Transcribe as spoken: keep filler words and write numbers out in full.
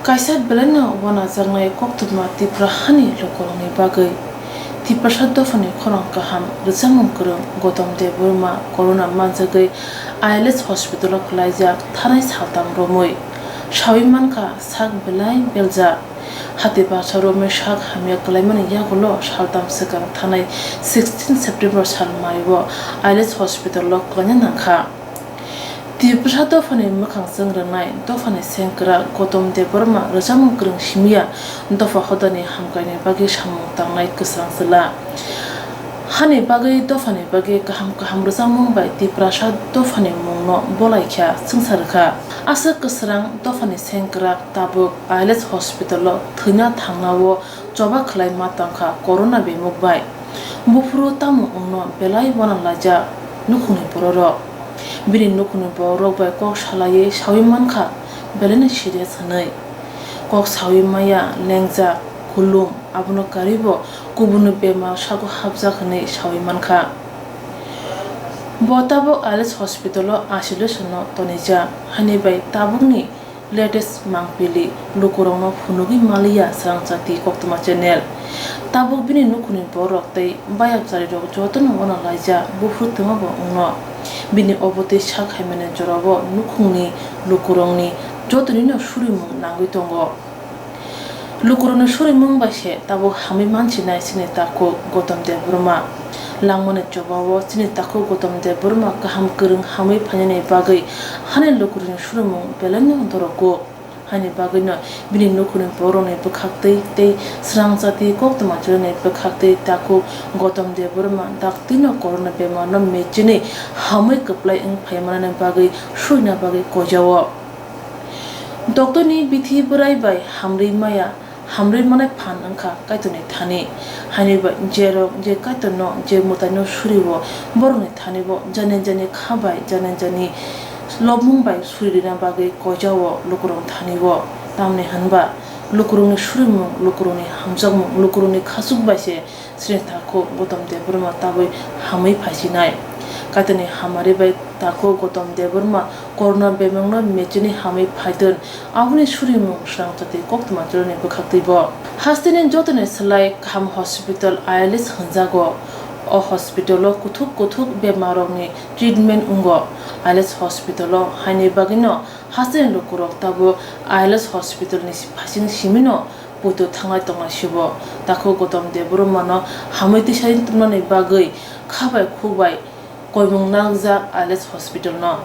Kaisa belaino wanajaknai koktwma Tipra hani lukurokni bagwi. Tiprasa dophani khorang kaham rwchapmung kwrwng Gautam Debbarma corona manjagwi I L S hospital-o kwlaijak thanai saltam romwi. Sawi mankha sak belai beljak. Hati baksa romwi sak hamya kwlaimani yagulo saltam swkang thanai sixteen September sal maio I L S hospital-o kwlaina nangkha. Tiprasa dophani mwkhang chwng rwnai dophani sengkrak Gautam Debbarma rwchapmung kwrwng simiya dopha hodani hamkraini bagwi samung tangnai kwsrang chwla. Hani bagwi dophani bagwi kaham kaham rwchapmung bai Tiprasa dophani mungno bolaikha, chwngsa rwkha. Aswk kwsrang dophani sengkrak tabuk I L S hospital-o thwina thangnao choba khwlai ma tongkha corona bemuk bai. Buphuru tamo wngno belai wanalaijak nukhungni bororok. Bini nukhungni bororok bai kok salaiwi sawi mankha belaino serious hwnwi. Kok sawi maya lengjak, kulum, abono karwibo kubunni bemar sago hapjak hwnwi sawi mankha. Bo tabuk I L S hospital-o isolation-o tonijak, hani bai tabukni latest mangpili lukurokno phunugwi maliya Srangchati Koktwma channel. Tabuk bini nukhungni borok tei bayapcharirok jotono wanalaijak, buphuru twmabo wngno. Bini obotwi sak haimani jorao nukhungni lukurokni jotonino surimung nangwi tongo. Lukurokni surimung bai se tabuk hamwi mansinai chini takhuk Gautam Debbarma. Langmani chobao chini takhuk Gautam Debbarma kaham kwrwng hamwi phainani bagwi hani lukurokni surimung belaino dorokgo. Haini bagwino bini nukhungni borokni bwkhaktwi tei Srangchati Koktwma channel-ni bwkhaktwi takhuk Gautam Debbarma daktino corona bemarno mechinwi hamwi kwplai wng phaimanani bagwi surina bagwi koijao. Doctorni bithi bwrai bai hamrwi maya, hamrwi manai phan wngkha Kaitorni thani. Haini bai jerok je Kaitorno, je mwtaino surio, borokni thanibo jani jani kha bai, jani jani lobmung bai suri rina bagwi koijao lukurokni thanio. Tamni hwnba lukurokni surimung, lukurokni hamjakmung, lukurokni khachuk bai se chini takhuk Gautam Debbarma tabwi hamwi phaisinai. Kaitorni hamari bai takhuk Gautam Debbarma corona bemangno mechinwi hamwi phaitwn, aboni surimung Srangchati Koktwma channel-ni bwkhaktwibo. Hasteni jotoni slai kaham hospital I L S hwnjago. O hospital-o kuthuk kuthuk bemarrokni treatment wngo. I L S hospital-o haini bagwino hasteni lukurok tabuk I L S hospital-ni phaising simino poito thanglai tonglai sibo. Takhuk Gautam Debbarmano hamwi twisai tubunani bagwi kha bai khuk bai koimung nangjak I L S hospital-no.